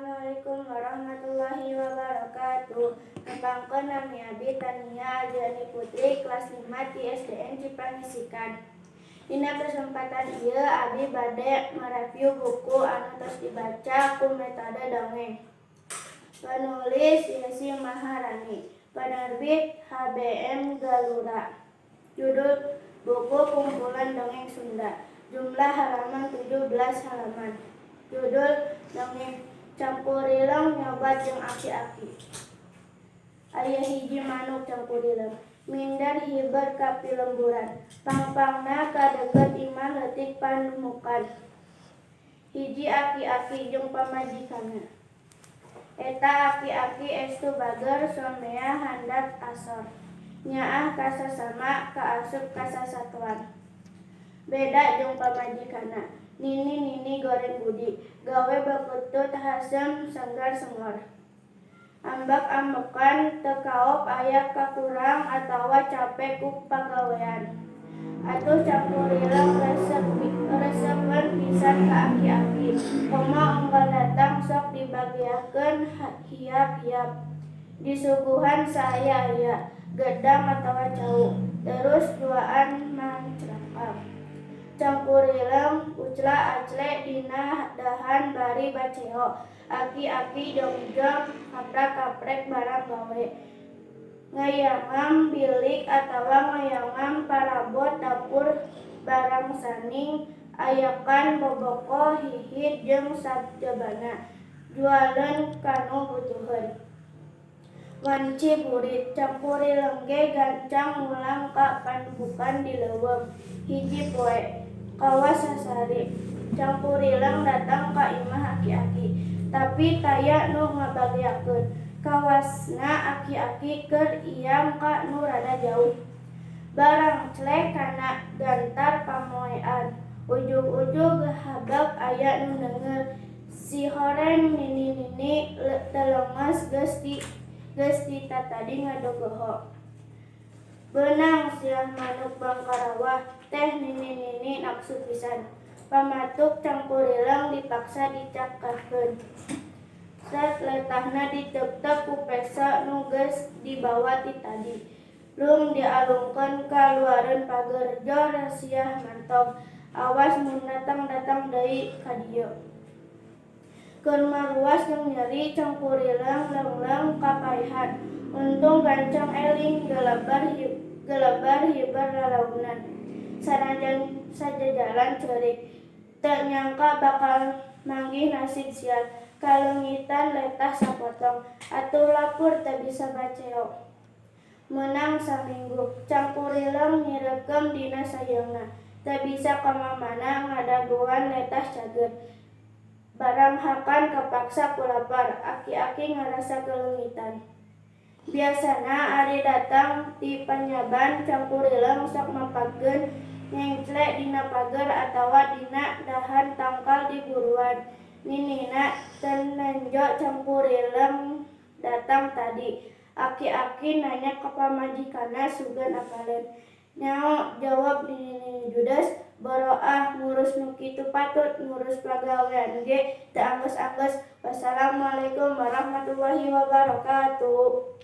Assalamualaikum warahmatullahi wabarakatuh. Nepangkeun, nami abi Tania Aldiani Putri, kelas 5 di SDN Cipangisikan. Dina kesempatan ieu abi bade mereview buku anu tos dibaca ku metode dongeng. Penulis Yesi Maharani, penerbit HBM Galura. Judul buku Kumpulan Dongeng Sunda. Jumlah halaman 17 halaman. Judul dongeng Cangkurileung Nyobat Jeung Aki-aki. Aya hiji manuk cangkurileung minder hiber ka pilemburan. Pangpangna ka deukeut imah leutik panumukan hiji aki-aki jeung pamajikanna. Eta aki-aki estu bager, somea handap asor. Nyaah ka sasama, kaasup ka sasatoan. Beda jeung pamajikanna, Nini-nini goreng budi, gawe bakutut haseum senggar-sengor. Ambek-ambekan, teu kaop aya kakurang atawa cape ku pagawean. Atuh Cangkurileung resepeun pisan ka aki-aki. Komo unggal datang sok dibageakeun hiap-hiap. Disuguhan saaya-aya, gedang atawa cau. Terus duaan mancrangkang. Cangkurileung ucla-acle dina dahan bari baceo. Aki-aki jongjong kaprak-kaprek barang gawe. Ngayangam bilik atawa ngayangam parabot dapur, barangsaning ayakan boboko, hihid jeung sajabana. Jualeun ka nu butuheun. Wanci burit, Cangkurileung ge gancang mulang ka panubukan di leuweung. Hiji poe, kawas sasari, Cangkurileung datang ka imah aki-aki, tapi taya nu ngabageakeun. Kawasna aki-aki keur iam ka nu rada jauh. Barangclek kana gantar pamoean. Ujug-ujug habeg aya nu neunggeul. Sihoreng Nini-nini teu leungeus geus ti tatadi ngadogoho. "Beunang sia, manuk bangkarawah teh!" Nini-nini napsu pisan. Pamatuk Cangkurileung dipaksa dicakahkeun. Set, letahna diteupteup ku peso nu geus dibawa ti tadi. Lung dialungkeun ka luareun pager. "Jor sia, mantog. Awas mun datang-datang deui ka dieu." Keur maruas jeung nyeri, Cangkurileung leungleung kapaehan. Untung gancang eling, gelebar hiber lalaunan. Sanajan sajajalan ceurik. Teu nyangka bakal manggih nasib sial. Kaleungitan letah sapotong. Atuh lapur teu bisa baceo. Meunang saminggu, Cangkurileung nyireukeum dina sayeungna. Teu bisa ka mamana ngadagoan letah cager. Baranghakan kapaksa ku lapar, aki-aki ngarasa kaleungitan. Biasana ari datang ti panyaban, Cangkurileung sok mapagkeun ngeengcle dina pager atawa dina dahan tangkal di buruan. Ninina teu nenjo Cangkurileung datang tadi. Aki-aki nanya ka pamajikanna sugan apaleun. "Nyaho," jawab Nini-nini judes. "Boro ah ngurus nu kitu patut, ngurus pagawean ge teu anggeus-anggeus." Wassalamualaikum warahmatullahi wabarakatuh.